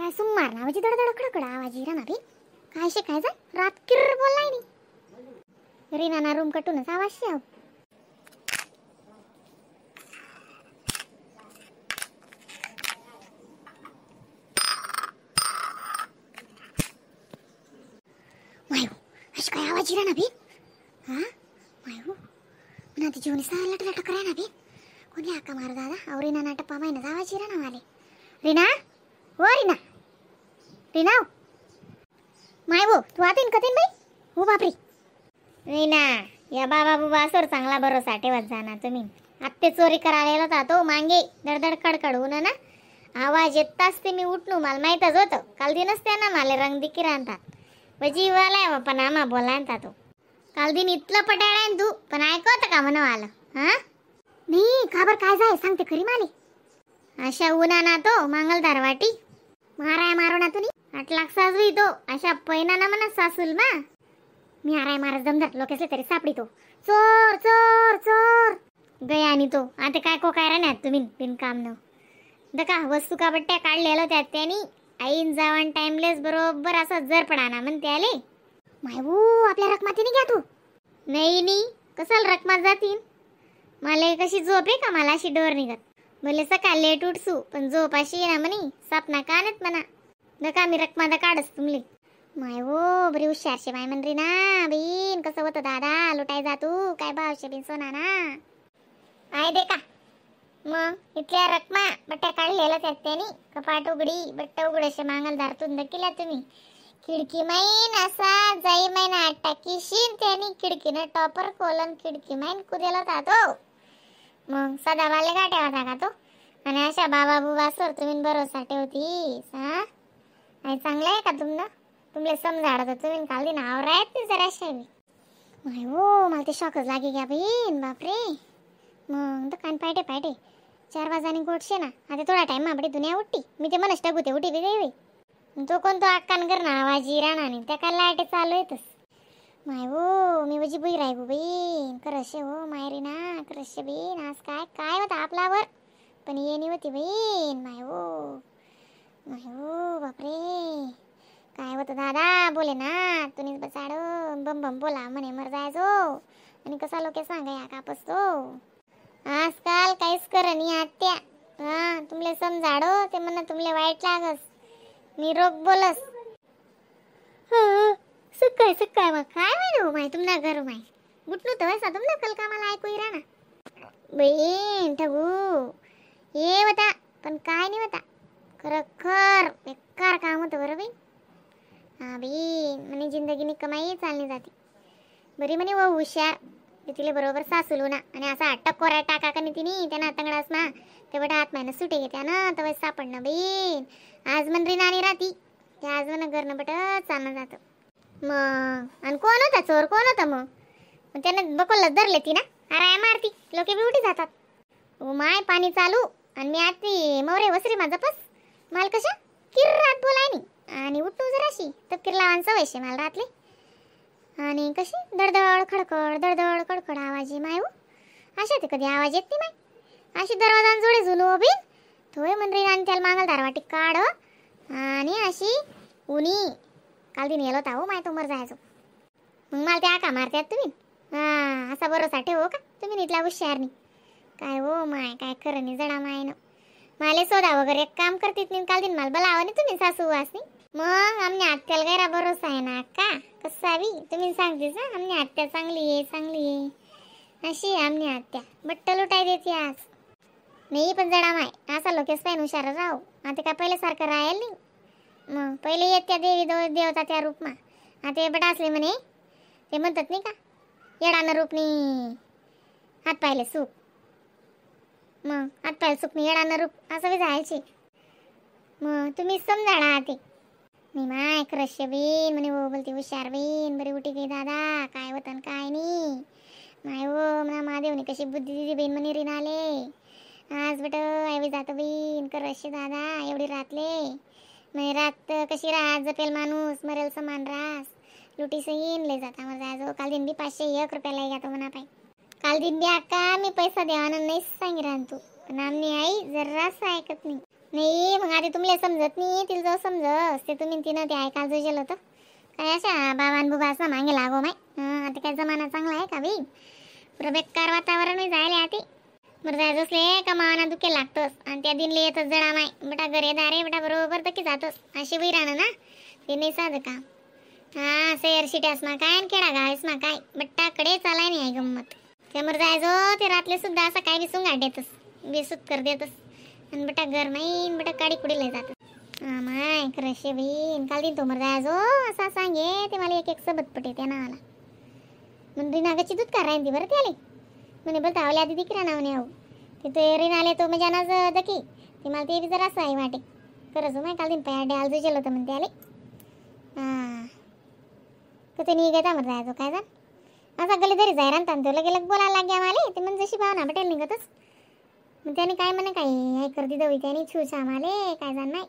काय सुमार ना म्हणजे दडदड खडखड आवाज येरा ना बी काय शे काय जा रात किर बोलाय नी रीना ना रूम कटूनच आवाज शे आव. मायू अशी काय आवाज येरा ना बी हा मायू मना ती जीवन सारा लट लट कराय ना बी कोणी हाका मार दादा और रीना ना टप्पा मायना आवाज येरा ना माले. रीना हो रीना रीना my वो तू आतीन कतीन बाई हो बापरी. रीना या बाबा बुबा सर चांगला भरोसा ठेवत जा ना तुम्ही. आत्ते चोरी करायला होता तो मांगे दडदड कडकड होऊन ना आवाज येताच ते मी उठलो मला माहीतच होतं. काल दिनच त्या ना मला रंग दिकी राहतात बजी वालाय बापा नामा बोलायता तो काल दिन इतलं पटाळा तू पण ऐकवतं का म्हणून आलं हा नाही खबर काय जाय सांगते खरी माले. अशा उन्हा ना तो मांगलदार वाटी माराय मारो ना तुम्ही 8 लाख साजवी तो अशा पैना ना म्हणा सासूल मा मी आराय मारस दमदार लोकेसले तरी सापडी तो चोर चोर चोर गया आणि तो आता काय को काय राहणार तुम्ही बिनकाम न दका वस्तू का बट्ट्या काढलेल्या होत्या त्यांनी आईन जावन टाइमलेस बरोबर असा जर पडा ना म्हणते आले. मायवू आपल्या रकमातीने घ्या तू नाही नी कसाल रकमा जातीन मला कशी झोप आहे का मला अशी डोर निघत भले सकाळ लेट उठसू पण झोप अशी ना म्हणे सापना कानत म्हणा नका मी रकमा दा काढच तुमले. माय वो बरी हुशारशे माय म्हणरी ना बीन कसं होतं दादा लुटाय जातू काय भावशे बिन सोना ना I दे का मग इथल्या रकमा बट्ट्या काढलेल्या त्यात त्यांनी कपाट उघडी बट्ट उघडशे मांगल धारतून केल्या तुम्ही खिडकी माईन असा जाई माईन आठ टाकीशीन त्यांनी खिडकीनं टॉपर कोलन खिडकी माईन कुदेला होता तो मग सदा बाले गाठ्या होता का तो. आणि अशा बाबा बुबा सर तुम्ही भरोसा ठेवतीस हा आणि चांगलं आहे का तुमनं तुमले समजाड तर तुम्ही काल दिन आवरायत नाही जराशा मी. माय हो मला ते शॉकच लागे घ्या बहीण बापरे. मग दुकान पायटे पायटे 4 वाजाने गोडशे ना आता थोडा टाईम आपली दुनिया उठती मी ते मनस टाकू ते उठी बी गई तो कोणतो अक्कान कर ना आवाज राहणार नाही त्या काय लाईट चालू येतच. माय हो मी वजी बुई राय बहीण करशे हो मायरी ना करशे बहीण आज काय काय होता आपल्यावर पण ये नाही होती बहीण. माय हो माय हो बापरे काय होतं दादा बोले ना तुम्हीच बसाड बम बम बोला म्हणे मर जायचो आणि कसा लोके सांगा या कापस तो आजकाल काहीच कर नाही आत्या हा तुमले समजाडो ते म्हणा तुमले वाईट लागस मी रोग बोलस सकाळ सकाळ मग काय माहिती हो माय तुमना घर माय गुटलो तर वैसा तुमना कल का मला ऐकू ना बहीण ठगू ये होता पण काय नाही होता खरं खर बेकार काम होतं बरं बाई. हा बहीण म्हणे जिंदगीनी कमाई चालली जाते बरी म्हणे वो हुशार तिले बरोबर सासूलू ना आणि असा अटक कोरा टाका का नाही तिने त्यांना तंगडास मा ते बटा हात मायनं सुटे घेत्या ना तवय सापडणं बहीण आज मन नाणी राहती ते आज मन घरनं बट चालणं जातं. मग आणि कोण होता चोर कोण होता मग त्यानं बकोलच धरले ती ना आराय मारती लोके बी उठी जातात. ओ my पाणी चालू आणि मी आती मोरे वसरी माझा पस माल कशा किर्रात बोलाय नी आणि उठतो जराशी तपकीर लावान सवयशे मला रातले आणि कशी दडदड खडखड दडदड खडखड आवाज ये माय हो अशा ते कधी आवाज येत नाही माय अशी दरवाजान जोडे जुनू बी थोय म्हणरी आणि त्याला मांगल दारवाटी काढ आणि अशी उनी काल दिन येलो होता हो माय तो मर जायचो मग मला त्या आका मारत्यात तुम्ही हा असा भरोसा ठेव हो का तुम्ही इथला हुशार नाही काय हो माय काय खरं नाही जडा माय ना माले सोदा वगैरे एक काम करतीत नाही काल दिन मला बोलावं नाही तुम्ही सासू वासनी. मग आमने आत्याला गैरा भरोसा आहे ना का कसावी तुम्ही सांगतेस ना आमने आत्या चांगली आहे चांगली आहे अशी आमने आत्या बट्ट लुटाय देते आज नाही पण जडा माय असा लोकेच पाहिजे हुशार राहू आता काय पहिल्यासारखं राहील नाही. मग पहिले येत त्या देवी देवता त्या रूपमा आता बटा असले म्हणे ते म्हणतात नाही का येडानं रूप नाही हात पाहिले सुख मग हात पाहिले सुख नाही येडानं रूप असं बी जायचे. मग तुम्ही समजाडा ते नाही माय क्रश्य बीन म्हणे हो बोलते हुशार बीन बरी उठी गई दादा काय होतं काय नाही माय हो म्हणा महादेवने कशी बुद्धी दिली बीन म्हणे रिनाले आज बट I जातो बीन करश्य दादा एवढी रातले म्हणे रात कशी रात जपेल माणूस मरेल समान रास लुटी सहीन लय जाता मला जायचो. काल दिन बी 501 रुपयाला घ्या तो म्हणा पाय काल दिन बी अक्का मी पैसा देवाना नाही सांगितलं तू पण आमनी आई जरासं ऐकत नाही. नाही मग आधी तुम्हाला समजत नाही तिला जाऊ समजस ते तुम्ही तिनं ते ऐकायला जो गेलं होतं काय अशा बाबान बुबास ना मागे लागो माय. आता काय जमाना चांगला आहे का बाई पुरं बेकार वातावरण जायला आती बरं जायचं असले का मावाना दुखे लागतोस आणि त्या दिनले येतच जडा माय बेटा घरे दारे बेटा बरोबर तकी जातोस अशी बाई राहणं ना ते नाही साधं काम. हा सैर शिट्यास मा काय आणि खेडा गायस मा काय बट्टाकडे चालाय नाही आहे गंमत. त्यामुळे जायचो ते रातले सुद्धा असं काय बिसून गाठ देतस बेसूत कर देतस आणि बटा घर नाही बटा काडी कुडी लय जातस. हा माय खरं शे बहीण काल दिन तोमर जायचो असा सांगे ते मला एक एक सबत पटे त्या नावाला म्हणून रिनागाची दूध का राहीन ती बरं त्याले म्हणे बोलता आवल्या आधी दिकरा नाव आहो ते तो रिन आले तो म्हणजे नाच दकी ते मला ते बी जरा असं आहे वाटे खरंच माय काल दिन पाय आडे आलजू गेलो होतं म्हणते आले. हां तर ते निघत मग जायचो काय जाण असा गली तरी जाय राहता तो लगे लग बोलायला लाग्या मला ते म्हणजे जशी भावना पटेल निघतच मग त्याने काय म्हणे काय करती दवी त्याने छूछ आम्हाला काय जाण नाही.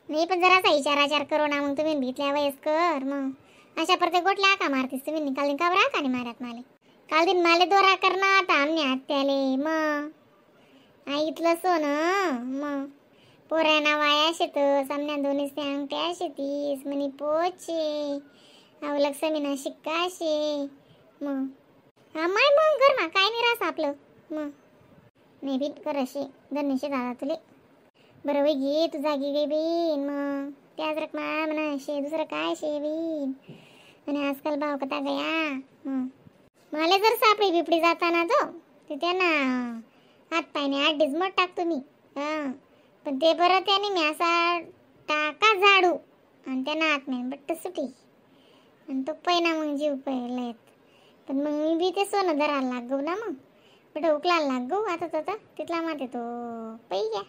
नाही पण जरासा विचार आचार करू ना मग तुम्ही भीतल्या वयस्कर मग अशा प्रत्येक गोटल्या का मारतीस तुम्ही काल दिन का बरं का नाही मारत माले काल दिन माले दोरा करणार आता आमने आत्याले मग आई इथलं सोनं मग पोरांना वाया शेतस आमण्या दोन्ही अंगठ्या शेतीस म्हणे पोचे अवलक समीना शिक्का शे मग हा माय मग कर मा काय नाही रास आपलं मग नाही बी कर अशी धन्यशे दादा तुले बरं वय घे तू जागी गे बीन मग त्याच रकमा म्हणा शे दुसरं काय शे बीन. आणि आजकाल भाव कता गया मग मला जर सापडी बिपडी जाताना जो ते त्यांना हात पायने आठ मग टाकतो मी. हां पण ते बरं त्याने मी असा टाका झाडू आणि त्यांना हात नाही बट्ट सुटी आणि तो पैना मग जीव पहिला येत पण मग मी बी ते सोनं धरायला लागू ना मग बट उकलायला लागू आता तर तिथला माते तो पै घ्या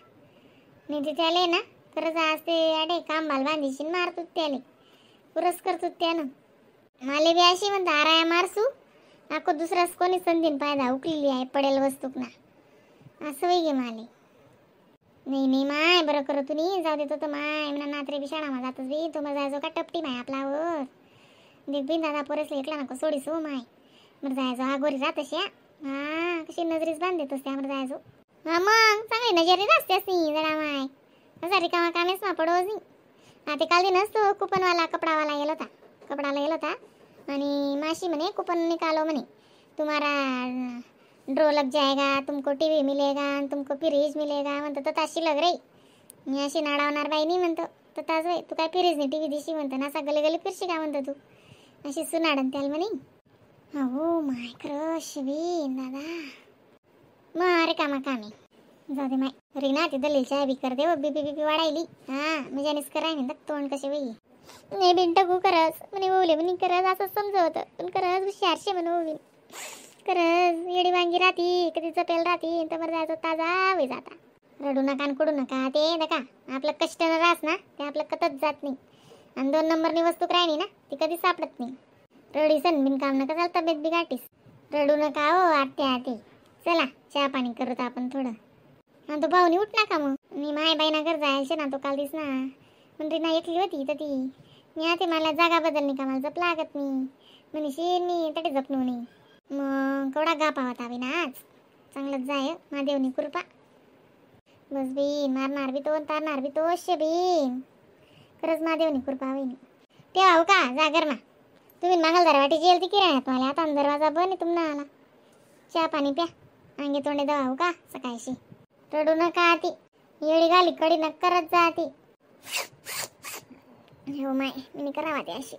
नाही ते त्याले ना खरंच आज ते अडे कांबाल बांधीशी मारतो त्याले पुरस करतो त्यानं माले बी अशी म्हणता आराया मारसू नाको दुसराच कोणी संधीन फायदा उकलेली आहे पडेल वस्तूक ना असं वय गे माले. नाही नाही माय बरं करत तू नाही जाऊ देतो तर माय म्हणा नात्रे बी शाळा जातच बी तो मग जायचो का टपटी माय आपल्यावर देख बिन दादा पोरेसले एकला नको सोडीस हो माय बरं जायचो हा गोरी राहत अशी हा कशी नजरीच बांधतेस त्यावर जायचो. हा मग चांगली नजरी असतेस नी जरा माय असा रिकामा कामेच मा पडोज नाही. हा ते काल दिनच तो कुपनवाला कपडावाला गेला होता कपडाला गेला होता आणि माशी म्हणे कुपन निकालो म्हणे तुम्हारा ड्रो लग जाएगा तुमको टी व्ही मिलेगा आणि तुमको फ्रीज मिलेगा म्हणतो तर ताशी लग रे मी अशी नाडावणार बाई नाही म्हणतो तर तास बाई तू काय फ्रीज नाही टी व्ही दिशी म्हणतो ना असा गली गली फिरशी का म्हणतो तू अशी सुनाडन त्याला म्हणे. हो माय खरं शिबीन दादा मग अरे कामा कामी जाऊ दे माय रीना ते दलील चहा बी कर दे बीपी बीपी वाढायली. हां म्हणजे आणि कराय नाही तोंड कसे बाई नाही बिन टाकू खरंच म्हणे ओले म्हणे खरंच असं समजवतं पण खरंच हुशारशे म्हणे ओवीन खरंच येडी वांगी राहती कधी चपेल राहती तर बरं जायचं ताजा होई जाता. रडू नका आणि कुडू नका ते नका आपलं कष्ट न रास ना ते आपलं कतच जात नाही आणि 2 नंबरनी वस्तू राहिली ना ती कधी सापडत नाही. रडीसन बिन काम नका चाल तब्येत बिगाटीस रडू नका हो आत्या आते. चला चहा पाणी करूत आपण थोडं. हा तो भाऊनी उठ नका मग मी माय बाईना घर जायचे ना तो काल दिस ना पण रीना एकली होती तर ती मी आते मला जागा बदलणी का मला जप लागत नाही म्हणे शेर मी तटे जपणू नाही मग केवढा गापा होता बी ना आज चांगलंच जाय महादेवनी कृपा. बस बीन मारणार बी तो तारणार बी तो शे बीन खरंच महादेवनी कृपा होईन. तेव्हा हो का जागर मा तुम्ही मागल वाटी जेल ती किराण्यात मला आता दरवाजा बन तुम्हाला आला चहा पाणी प्या अंगे तोंडे दवा हो का सकाळशी. रडू नका आती येडी गाली कडी न करत जा ती. हो माय मी करावा ते अशी.